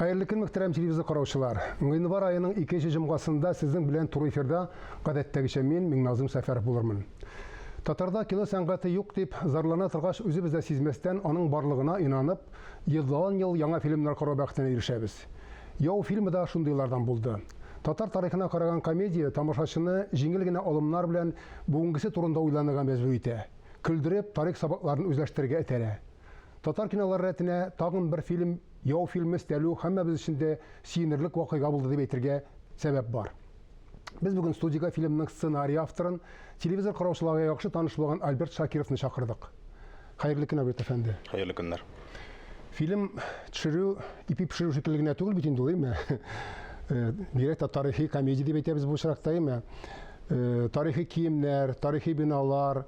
Хәерле көн, мөхтәрәм телевизор караучылар. Гыйнвар аеның икенче җомгасында сезнең белән туры эфирда гадәттәгечә мин, Миңназым Сәфәров булырмын. Татарда кино сәнгате юк дип зарлана торгач, үзебез дә сизмәстән аның барлыгына инанып, елдан-ел яңа фильмнар карау бәхетенә ирешәбез. Яу фильмы да шундыйлардан булды. Татар тарихына караган комедия тамашачыны җиңел генә алымнар белән бүгенгесе турында уйланырга мәҗбүр итә, көлдереп, тарих сабакларын үзләштерергә этәрә. Татар кинолары рәтенә тагын бер фильм, Яу фильмы өстәлү һәммәбез өчен дә сөенерлек вакыйга булды дип әйтергә сәбәп бар. Без бүген студиягә фильмның сценарий авторын, телевизор караучыларга яхшы таныш булган Альберт Шакировны чакырдык. Хәерле көн, Альберт әфәнде. Хәерле көннәр. Фильм төшерү ипи пешерү шикелле генә түгел бит инде ул, әйме? Бигрәк тә тарихи комедия дип әйтәбез бу очракта, әйме? Тарихи киемнәр, тарихи биналар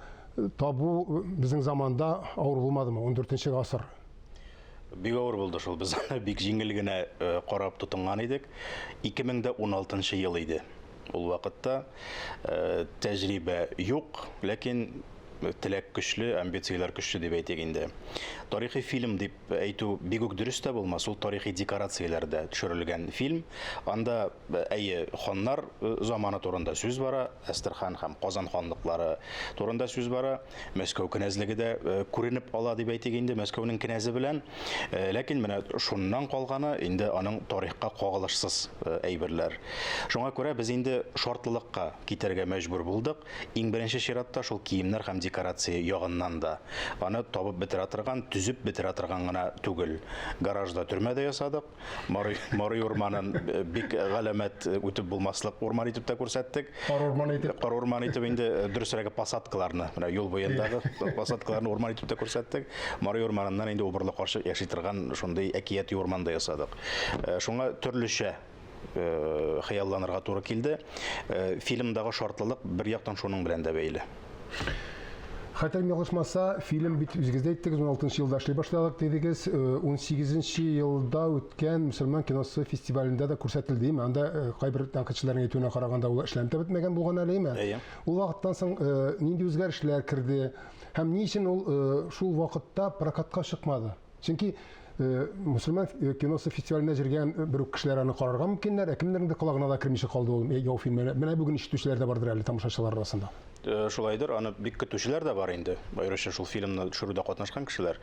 табу безнең заманда авыр булмадымы? 14 гасыр. Бик авыр булды шул. Без аны бик җиңел генә карап тотынган идек. 2016 ел иде. Ул вакытта тәҗрибә юк, ләкин теләк көчле, амбицияләр көчле дип әйтик инде. Тарихи фильм дип әйтү бик үк дөрес тә булмас. Ул тарихи декорацияләрдә төшерелгән фильм. Анда, әйе, ханнар заманы турында сүз бара, Әстерхан һәм Казан ханлыклары турында сүз бара. Мәскәү кенәзлеге дә күренеп ала дип әйтик инде, Мәскәүнең кенәзе белән. Ләкин менә шуннан калганы инде аның тарихка кагылышсыз әйберләр. Шуңа күрә без инде шартлылыкка китәргә мәҗбүр булдык. Иң беренче чиратта шул киемнәр һәм декорация ягыннан да. Аны табып бетерә торган, төзеп бетерә торган гына түгел. Гаражда төрмә дә ясадык. Марый, Марый урманын бик галәмәт үтеп булмаслык урман итеп тә күрсәттек. Кар урманы итеп. Кар урманы итеп инде дөресрәге посадкаларны, менә юл буендагы посадкаларны урман итеп тә күрсәттек. Марый урманыннан инде убырлы карчык яши торган шундый әкияти урман да ясадык. Шуңа төрлечә хыялланырга туры килде. Фильмдагы шартлылык бер яктан шуның белән дә бәйле. Хәтерем ялгышмаса, фильм бит үзегез дә әйттегез, 16 елда эшли башладык дидегез. 18 елда үткән мөселман киносы фестивалендә дә күрсәтелде, димме? Анда кайбер тәнкыйтьчеләрнең әйтүенә караганда ул эшләнеп тә бетмәгән булган әле, димме? Әйе. Ул вакыттан соң нинди үзгәрешләр керде һәм ни өчен ул шул вакытта прокатка чыкмады? Чөнки мөселман киносы фестиваленә җиргән бер үк кешеләр аны карарга мөмкиннәр, ә кемнәрнеңдер колагына да кермичә калды ул яу фильмы. Менә бүген ишетүчеләр дә бардыр әле тамашачылар арасында. Шулайдыр, аны бик көтүчеләр дә бар инде, аеруча шул фильмны төшерүдә катнашкан кешеләр.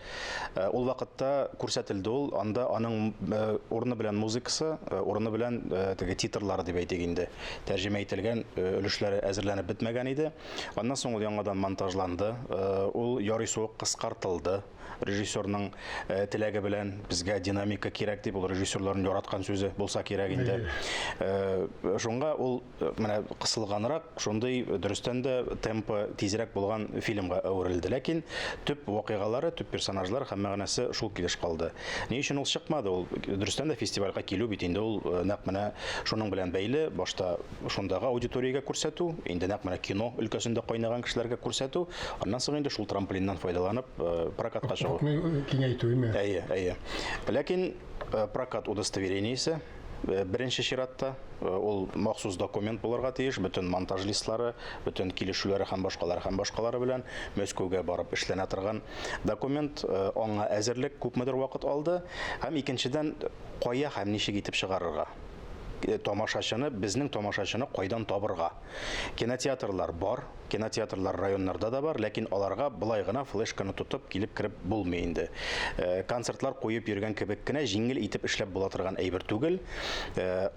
Ул вакытта күрсәтелде ул, анда аның урыны белән музыкасы, урыны белән теге титрлары дип әйтик инде, тәрҗемә ителгән өлешләре әзерләнеп бетмәгән иде. Аннан соң ул яңадан монтажланды, ул ярыйсы ук кыскартылды. Режиссерның теләге белән безгә динамика кирәк дип, ул режиссерларның яраткан сүзе булса кирәк инде. Шуңа ул менә кысылганрак, шундый дөрестән дә темпы тизрәк булган фильмга әверелде. Ләкин төп вакыйгалары, төп персонажлар һәм мәгънәсе шул килеш калды. Ни өчен ул чыкмады? Ул дөрестән дә фестивальгә килү бит инде ул нәкъ менә шуның белән бәйле. Башта шундагы аудиториягә күрсәтү, инде нәкъ менә кино өлкәсендә кайнаган кешеләргә күрсәтү, аннан соң инде шул трамплиннан файдаланып, прокатка чыгу. Офыкны киңәйтү, име? Әйе, әйе. Ләкин прокат удостоверениесе беренче чиратта ул махсус документ булырга тиеш, бөтен монтаж листлары, бөтен килешүләре һәм башкалары һәм башкалары белән Мәскәүгә барып эшләнә торган документ, аңа әзерлек күпмедер вакыт алды. Һәм икенчедән, кая һәм ничек итеп чыгарырга? Тамашачыны, безнең тамашачыны кайдан табырга? Кинотеатрлар бар, кинотеатрлар районнарда да бар, ләкин аларга былай гына флешканы тотып килеп кереп булмый инде. Концертлар куеп йөргән кебек кенә җиңел итеп эшләп була торган әйбер түгел.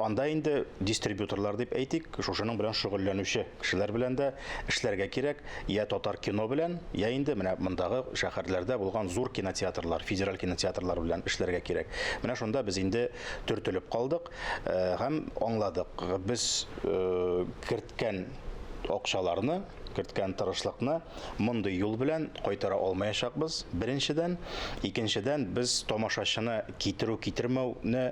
Анда инде дистрибьюторлар дип әйтик, шушының белән шөгыльләнүче кешеләр белән дә эшләргә кирәк. Я татар кино белән, я инде менә мондагы шәһәрләрдә булган зур кинотеатрлар, федераль кинотеатрлар белән эшләргә кирәк. Менә шунда без инде төртелеп калдык һәм аңладык, без керткән акчаларны, керткән тырышлыкны мондый юл белән кайтара алмаячакбыз, беренчедән. Икенчедән, без тамашачыны китерү-китермәүне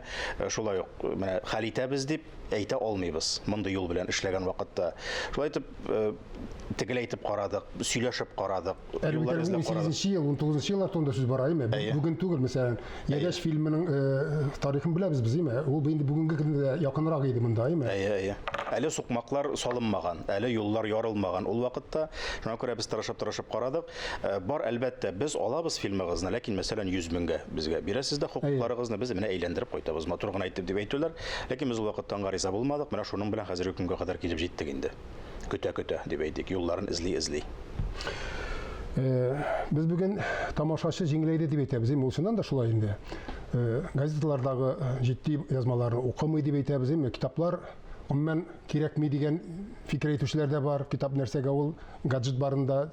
шулай ук менә хәл итәбез дип әйтә алмыйбыз мондый юл белән эшләгән вакытта. Шулай итеп, тегеләйтеп карадык, сөйләшеп карадык, Әле бит юллар әле эзләп карадык. 18 ел, 19 еллар турында сүз бара, әйме? Әйе. Бүген түгел, мәсәлән, Ядәш фильмының тарихын беләбез без, әйме? Ул инде бүгенге көндә якынрак иде монда, әйме? Әйе, әйе. Әле сукмаклар салынмаган, әле юллар ярылмаган. Ул вакыт вакытта. Шуңа күрә без тырышып-тырышып карадык. Бар, әлбәттә, без алабыз фильмыгызны, ләкин, мәсәлән, 100 меңгә безгә бирәсез дә хокукларыгызны, без менә әйләндереп кайтабыз, матур гына итеп дип әйтүләр. Ләкин без ул вакытта аңа риза булмадык. Менә шуның белән хәзерге көнгә кадәр килеп җиттек инде. Көтә-көтә, дип әйтик, юлларын эзли-эзли. Без бүген тамашачы җиңеләйде дип әйтәбез. Ул чыннан да шулай инде. Газеталардагы җитди язмаларны укымый дип әйтәбез. Китаплар гомумән кирәкми дигән фикер әйтүчеләр дә бар. Китап нәрсәгә ул, гаджет барында,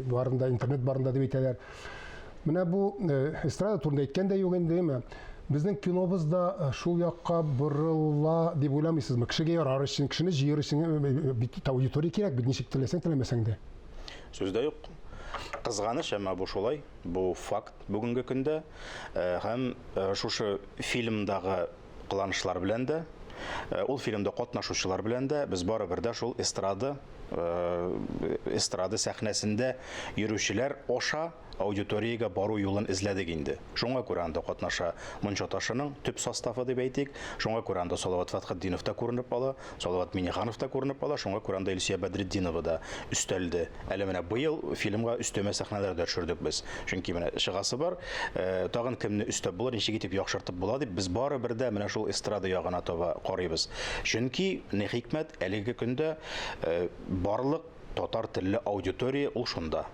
барында, интернет барында дип әйтәләр. Менә бу эстрада турында әйткән дә юк инде, әмма безнең кинобыз да шул якка борыла дип уйламыйсызмы? Кешегә ярар өчен, кешене җыер өчен бит аудитория кирәк бит, ничек теләсәң, теләмәсәң дә. Сүз дә юк. Кызганыч, әмма бу шулай, бу факт бүгенге көндә. Һәм шушы фильмдагы кыланышлар белән дә, ул фильмда катнашучылар белән дә без барыбер дә шул эстрада эстрада сәхнәсендә йөрүчеләр аша аудиториягә бару юлын эзләдек инде. Шуңа күрә анда катнаша Мунча ташының төп составы дип әйтик. Шуңа күрә анда Салават Фәтхетдинов та күренеп ала, Салават Миннеханов та күренеп ала, шуңа күрә анда Илсөя Бәдретдинова да өстәлде. Әле менә быел фильмга өстәмә сәхнәләр дә төшердек без. Чөнки менә чыгасы бар, тагын кемне өстәп булыр, ничек итеп яхшыртып була дип, без барыбер дә менә шул эстрада ягына таба карыйбыз. Чөнки, ни хикмәт, әлеге көндә барлык татар телле аудитория ул шунда.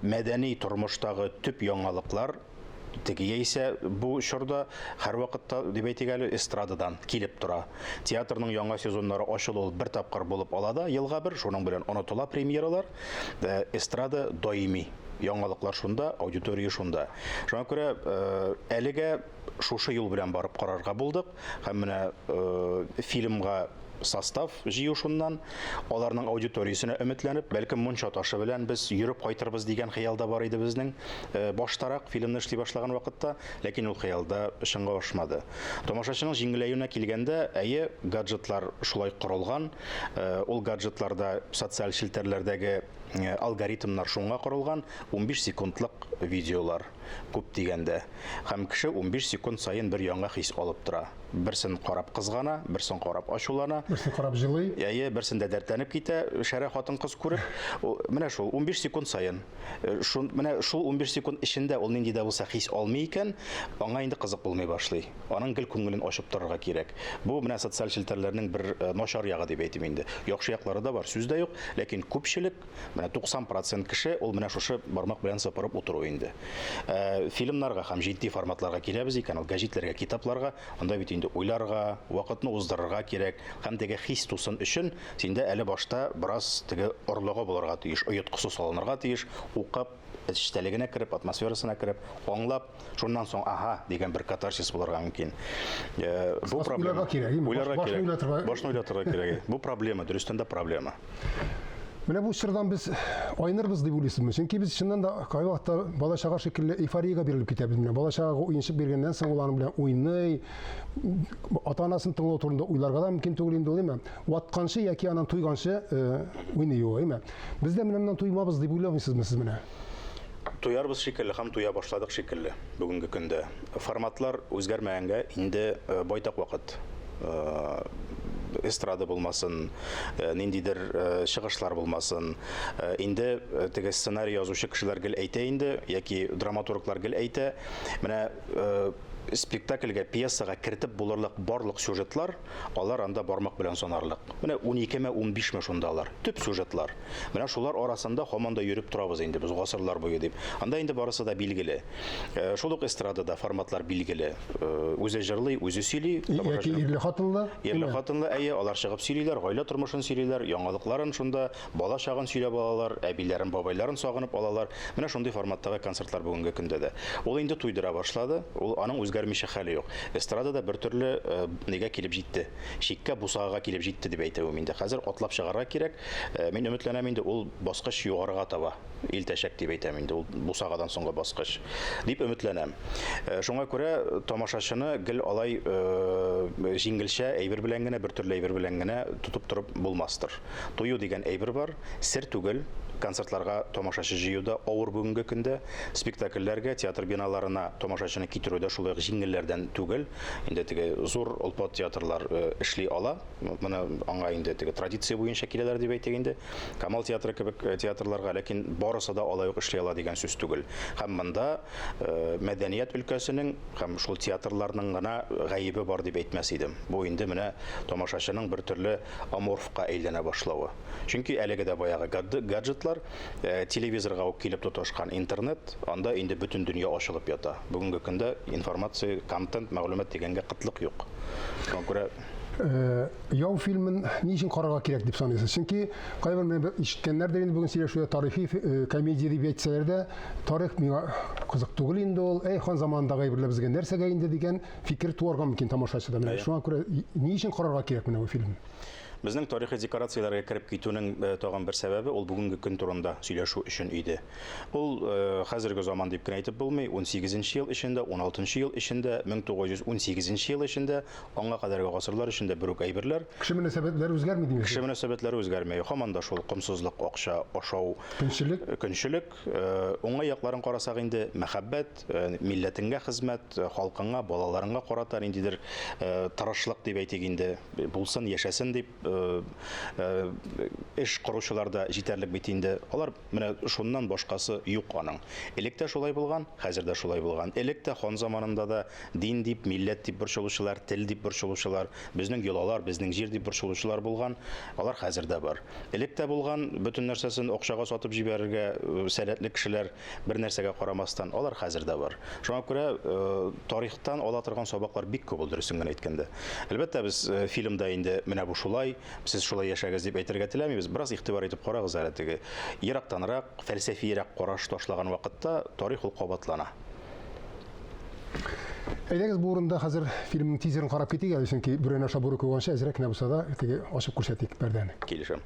Мәдәни тормыштагы төп яңалыклар теге яисә бу чорда һәрвакытта, дип әйтик әле, эстрададан килеп тора. Театрның яңа сезоннары ачылу ул бер тапкыр булып ала да, елга бер, шуның белән онытыла премьералар. Эстрада даими. Яңалыклар шунда, аудитория шунда. Шуңа күрә әлегә шушы юл белән барып карарга булдык. Һәм менә фильмга состав җыю шуннан, аларның аудиториясенә өметләнеп, бәлкем мунча ташы белән без йөреп кайтырбыз дигән хыял да бар иде безнең баштарак фильмны эшли башлаган вакытта, ләкин ул хыял да чынга ашмады. Тамашачының җиңеләюенә килгәндә, әйе, гаджетлар шулай корылган, ул гаджетларда социаль челтәрләрдәге алгоритмнар шуңа корылган, 15 секундлык видеолар күп дигәндә. Һәм кеше 15 секунд саен бер яңа хис алып тора. Берсен карап кызгана, берсен карап ачулана. Берсен карап җылый. Әйе, берсендә дәртләнеп китә, шәрә хатын-кыз күреп. Менә шул 15 секунд саен. Шун, менә шул 15 секунд эчендә ул нинди дә булса хис алмый икән, аңа инде кызык булмый башлый. Аның гел күңелен ачып торырга кирәк. Бу менә социаль челтәрләрнең бер начар ягы дип әйтим инде. Яхшы яклары да бар, сүз дә юк, ләкин күпчелек, менә 90 процент кеше ул менә шушы бармак белән сыпырып утыру инде. Фильмнарга һәм җитди форматларга киләбез икән, ул гәҗитләргә, китапларга, анда бит инде уйларга, вакытны уздырырга кирәк. Һәм теге хис тусын өчен синдә әле башта бераз теге орлыгы булырга тиеш, оеткысы салынырга тиеш, укып, эчтәлегенә кереп, атмосферасына кереп, аңлап, шуннан соң аһа дигән бер катарсис булырга мөмкин. Бу проблема. Уйларга кирәк, Уйларга кирәк. Башны уйлатырга кирәк. Бу проблема, дөрестән дә проблема. Менә бу чордан без айнырбыз дип уйлыйсызмы? Чөнки без чыннан да кайвакытта бала-чага шикелле эйфориягә бирелеп китәбез. Менә бала-чагага уенчык биргәннән соң ул аның белән уйный, ата-анасын тыңлау турында уйларга да мөмкин түгел инде ул, әйме? Ватканчы яки аннан туйганчы уйный ул, әйме? Без дә менә моннан туймабыз дип уйламыйсызмы сез менә? Туярбыз шикелле һәм туя башладык шикелле бүгенге көндә. Форматлар үзгәрмәгәнгә инде байтак вакыт. Эстрада булмасын, ниндидер чыгышлар булмасын. Инде теге сценарий язучы кешеләр гел әйтә инде, яки драматурглар гел әйтә. Менә спектакльгә, пьесага кертеп булырлык барлык сюжетлар, алар анда бармак белән санарлык. Менә уникеме, унбишме шунда алар. Төп сюжетлар. Менә шулар арасында һаман да йөреп торабыз инде без гасырлар буе дип. Анда инде барысы да билгеле. Шул ук эстрадада форматлар билгеле. Үзе җырлый, үзе сөйли. Яки ирле-хатынлы. Ирле-хатынлы, әйе, алар чыгып сөйлиләр, гаилә тормышын сөйлиләр, яңалыкларын шунда, бала чагын сөйләп алалар, әбиләрен, бабайларын сагынып алалар. Менә шундый форматтагы концертлар бүгенге көндә дә. Ул инде туйдыра башлады, ул аның үзгәрмичә хәле юк. Эстрада да бер төрле нигә килеп җитте. Чиккә, бусагага килеп җитте дип әйтәвем инде. Хәзер атлап чыгарга кирәк. Мин өметләнәм инде, ул баскыч югарыга таба илтәчәк дип әйтәм инде, ул бусагадан соңгы баскыч дип өметләнәм. Шуңа күрә тамашачыны гел алай җиңелчә әйбер белән генә, бер төрле әйбер белән генә тотып торып булмастыр. Тую дигән әйбер бар, сер түгел, концертларга тамашачы җыю да авыр бүгенге көндә, спектакльләргә, театр биналарына тамашачыны китерү дә шулай ук җиңелләрдән түгел. Инде теге зур олпат театрлар эшли ала. Моны аңа инде теге традиция буенча киләләр дип әйтик инде. Камал театры кебек театрларга, ләкин барысы да алай ук эшли ала дигән сүз түгел. Һәм монда мәдәният өлкәсенең һәм шул театрларның гына гаебе бар дип әйтмәс идем. Бу инде менә тамашачының бер төрле аморфка әйләнә башлавы. Чөнки әлеге дә баягы гаджетлар, телевизорга ук килеп тоташкан интернет, анда инде бөтен дөнья ачылып ята. Бүгенге көндә информация, контент, мәгълүмат дигәнгә кытлык юк. Шуңа күрә Яу фильмын ни өчен карарга кирәк дип саныйсыз? Чөнки кайбер менә ишеткәннәрдер инде бүген сөйләшүдә тарихи комедия дип әйтсәләр дә, тарих миңа кызык түгел инде ул, әй, хан заманындагы әйберләр безгә нәрсәгә инде дигән фикер туарга мөмкин тамашачыда. Менә шуңа күрә ни өчен карарга кирәк менә бу фильмны? Безнең тарихи декорацияләргә кереп китүнең тагын бер сәбәбе ул бүгенге көн турында сөйләшү өчен иде. Ул хәзерге заман дип кенә әйтеп булмый, 18 ел эчендә, 16 ел эчендә, 1918 ел эчендә, аңа кадәрге гасырлар эчендә бер үк әйберләр. Кеше мөнәсәбәтләре үзгәрми димәк. Кеше мөнәсәбәтләре үзгәрми. Һаман да шул комсызлык, акча, ашау, көнчелек. Көнчелек. Уңай якларын карасак инде, мәхәббәт, милләтеңгә хезмәт, халкыңа, балаларыңа карата ниндидер тырышлык дип әйтик инде. Булсын, яшәсен дип эш коручылар да җитәрлек бит инде. Алар менә шуннан башкасы юк аның. Элек тә шулай булган, хәзер дә шулай булган. Элек тә хан заманында да дин дип, милләт дип борчылучылар, тел дип борчылучылар, безнең йолалар, безнең җир дип борчылучылар булган. Алар хәзер дә бар. Элек тә булган, бөтен нәрсәсен акчага сатып җибәрергә сәләтле кешеләр бер нәрсәгә карамастан, алар хәзер дә бар. Шуңа күрә тарихтан ала торган сабаклар бик күп ул, дөресен генә әйткәндә. Әлбәттә, без фильмда инде менә бу шулай, сез шулай яшәгез дип әйтергә теләмибез. Бераз игътибар итеп карагыз әле теге ерактанрак, фәлсәфиерәк караш ташлаган вакытта тарих ул кабатлана. Әйдәгез бу урында хәзер фильмның тизерын карап китик әле, чөнки бүрәнә аша бүре куганчы әзрәк кенә булса да теге ачып күрсәтик пәрдәне. Килешәм.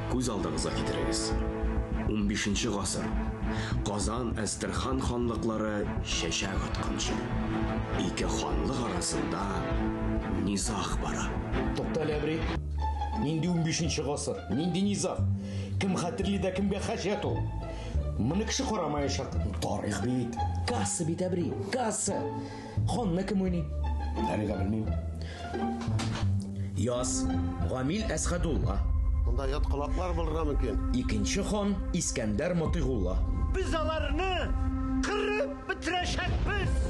Күз алдыгызга китерегез. 15 гасыр. Казан Әстерхан ханлыклары чәчәк аткан чор. Ике ханлык арасында низаг бара. Туктале, Әбри. Нинди 15 гасыр? Нинди низаг? Кем хәтерли дә кемгә хаҗәт ул? Моны кеше карамаячак. Тарих бит. Касса бит, Әбри, касса. Ханны кем уйный? Әлегә белмим. Яз. Гамил Әсхәдулла. Монда ят колаклар булырга мөмкин. Икенче хан Искәндәр Мотыйгулла. Без аларны кырып бетерәчәкбез!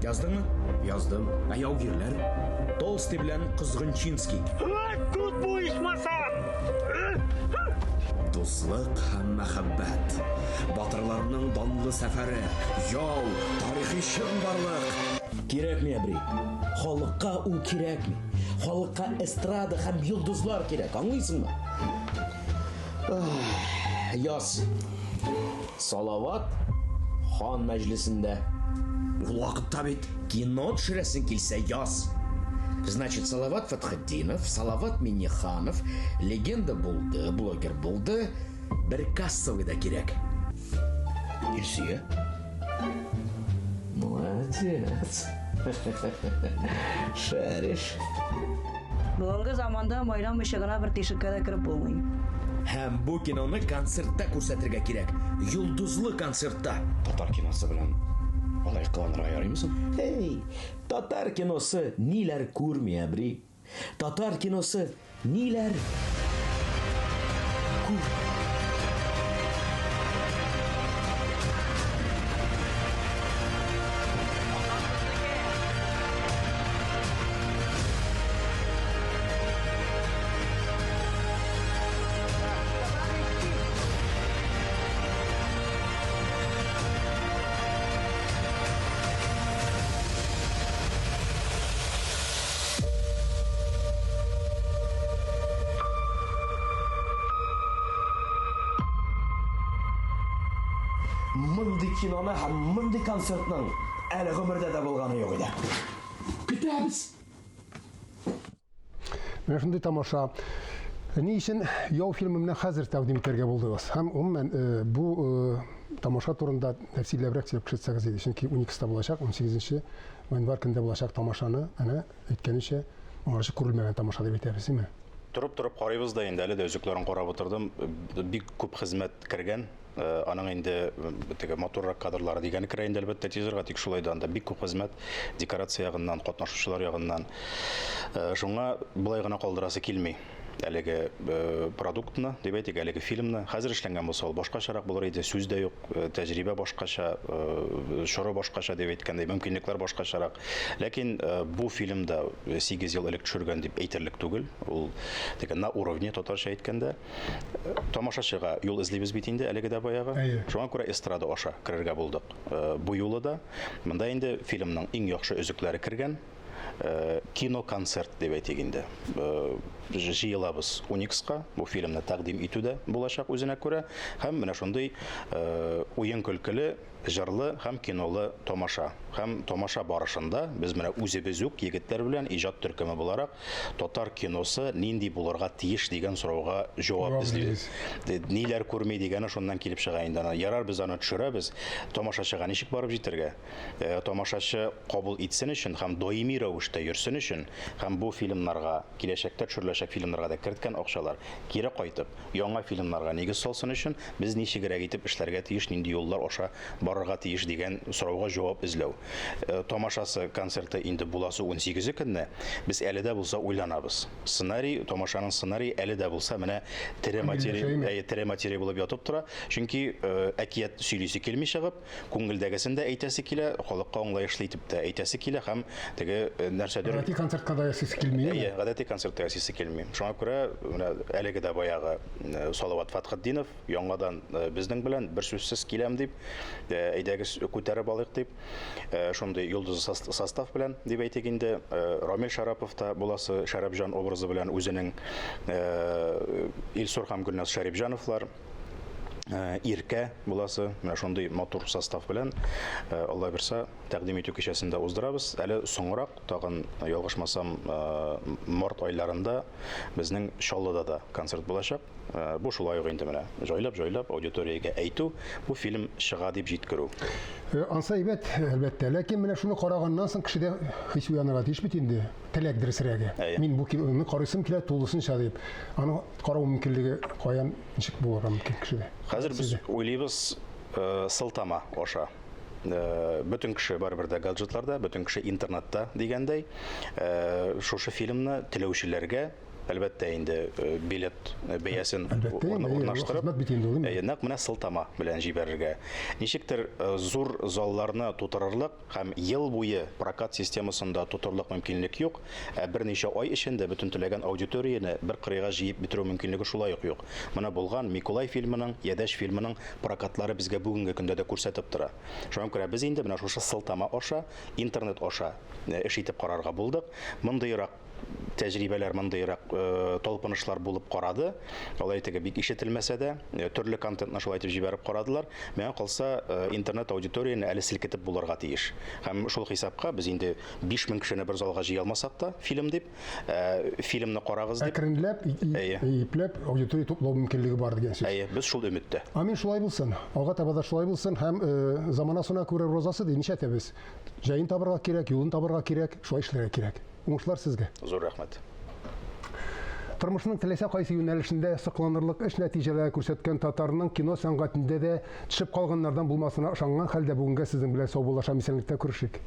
Яздыңмы? Яздым. Ә яугирләр? Толстый белән Козгынчинский. Тут бу ичмасам! Дуслык һәм мәхәббәт. Батырларның данлы сәфәре, яу, тарихи чынбарлык. Кирәкми, Әбри. Халыкка ул кирәкми. Халыкка эстрада һәм йолдызлар кирәк, аңлыйсыңмы? Яз. Салават хан мәҗлесендә. Ул вакытта бит кино төшерәсең килсә, яз. Значит, Салават Фатхетдинов, Салават Минниханов, легенда булды, блогер булды, бер кассовый да кирәк. Илсөя. Молодец. Шаришь. Бүгенге заманда майламыйча гына бер тишеккә дә кереп булмый. Һәм бу киноны концертта күрсәтергә кирәк. Йолдызлы концертта. Татар киносы белән алай кыланырга ярыймы соң? Эй, татар киносы ниләр күрми, әбри. Татар киносы ниләр күрми. Мондый киноны һәм мондый концертның әле гомердә дә булганы юк иде. Көтәбез! Менә шундый тамаша. Ни өчен Яу фильмы менә хәзер тәкъдим итәргә булдыгыз? Һәм гомумән э, бу э, тамаша турында тәфсилләбрәк сөйләп күрсәтсәгез иде. Чөнки 12-сендә булачак, 18 гыйнвар көндә булачак тамашаны, әнә әйткәнчә, моңарчы күрелмәгән тамаша дип әйтәбез, димме? Торып-торып карыйбыз да инде, әле дә өзекләрен карап утырдым. Бик күп хезмәт кергән. Аның инде теге матуррак кадрлары дигәне керә инде, әлбәттә, тизерга, тик шулай да анда бик күп хезмәт декорация ягыннан, катнашучылар ягыннан. Шуңа болай гына калдырасы килми әлеге продуктны, дип әйтик, әлеге фильмны. Хәзер эшләнгән булса, ул башкачарак булыр иде, сүз дә юк, тәҗрибә башкача, чоры башкача дип әйткәндәй, мөмкинлекләр башкачарак. Ләкин бу фильм да 8 ел элек төшергән дип әйтерлек түгел. Ул теге на уровне, татарча әйткәндә. Тамашачыга юл эзлибез бит инде әлеге дә баягы. Шуңа күрә эстрада аша керергә булдык. Бу юлы да монда инде фильмның иң яхшы өзекләре кергән. Киноконцерт дип әйтик инде. Җыелабыз Уникска, бу фильмны тәкъдим итү дә булачак үзенә күрә. Һәм менә шундый уен-көлкеле, җырлы һәм кинолы тамаша. Һәм тамаша барышында без менә үзебез үк егетләр белән иҗат төркеме буларак татар киносы нинди булырга тиеш дигән сорауга җавап эзлибез. Ниләр күрми дигәне шуннан килеп чыга инде. Ярар, без аны төшерәбез, тамашачыга ничек барып җитәргә? Тамашачы кабул итсен өчен һәм даими рәвештә йөрсен өчен һәм бу фильмнарга, киләчәктә төшереләчәк фильмнарга да керткән акчалар кире кайтып, яңа фильмнарга нигез салсын өчен без ничегрәк итеп эшләргә тиеш, нинди юллар аша барырга тиеш дигән сорауга җавап эзләү. Тамашасы, концерты инде буласы унсигезе көнне, без әле дә булса уйланабыз. Сценарий, тамашаның сценарие әле дә булса менә тере материя, әйе, тере материя булып ятып тора. Чөнки әкият сөйлисе килми чыгып, Күңелдәгесен дә әйтәсе килә, халыкка аңлаешлы итеп тә әйтәсе килә һәм теге э, нәрсәдер Гадәти концертка да ясыйсы килми. Әйе, гадәти концертта ясыйсы килми. Шуңа күрә менә әлеге дә баягы э, Салават Фәтхетдинов яңадан э, безнең белән бер сүзсез киләм дип, әйдәгез күтәреп алыйк дип, шундый йолдызлы состав белән дип әйтик инде, Рамил Шарапов та буласы Шәрәпҗан образы белән үзенең Илсур һәм Гөлназ Шәрипҗановлар Э, Иркә буласы, менә шундый матур состав белән, э, Алла бирса, тәкъдим итү кичәсендә уздырабыз. Әле соңрак, тагын ялгышмасам, э, март айларында безнең Чаллыда да концерт булачак. Бу шулай ук инде менә җайлап-җайлап аудиториягә әйтү, бу фильм чыга дип җиткерү. Ансы әйбәт, әлбәттә. Ләкин менә шуны караганнан соң кешедә хис уянырга тиеш бит инде. Теләк дөресрәге. Мин бу киноны карыйсым килә тулысынча дип. Аны карау мөмкинлеге каян Ничек булырга мөмкин кешедә? Хәзер без уйлыйбыз э, сылтама аша. Э, бөтен кеше барыбер дә гаджетларда, бөтен кеше интернетта дигәндәй, э, шушы фильмны теләүчеләргә әлбәттә инде билет бәясен урнаштырып, нәкъ менә сылтама белән җибәрергә. Ничектер зур залларны тутырырлык Һәм ел буе прокат системасында тотырлык мөмкинлек юк, ә берничә ай эчендә бөтен теләгән аудиторияне бер кырыйга җыеп бетерү мөмкинлеге шулай ук юк. Менә булган Микулай фильмының, Ядәч фильмының прокатлары безгә бүгенге көндә дә күрсәтеп тора. Шуңа күрә без инде менә шушы сылтама аша, интернет аша эш итеп карарга булдык. Мондыйрак тәҗрибәләр, мондыйрак э, талпынышлар булып карады. Алай теге бик ишетелмәсә дә, э, төрле контентны шулай итеп җибәреп карадылар. Миңа калса, э, интернет аудиторияне әле селкетеп булырга тиеш. Һәм шул хисапка без инде 5000 кешене бер залга җыя алмасак та, фильм дип, фильмны карагыз дип. Әкренләп, ипләп аудитория туплау мөмкинлеге бар дигән сүз. Әйе, без шул өметтә. Амин, шулай булсын. Алга таба да шулай булсын һәм заманасына күрә розасы ди, нишләтәбез? Җаен табырга кирәк, юлын табырга кирәк, шулай эшләргә кирәк. Уңышлар сезгә. Зур рәхмәт. Тормышның теләсә кайсы юнәлешендә сокланырлык эш нәтиҗәләре күрсәткән татарның кино сәнгатендә дә төшеп калганнардан булмасына ышанган хәлдә бүгенгә сезнең белән саубуллашам, исәнлектә күрешик.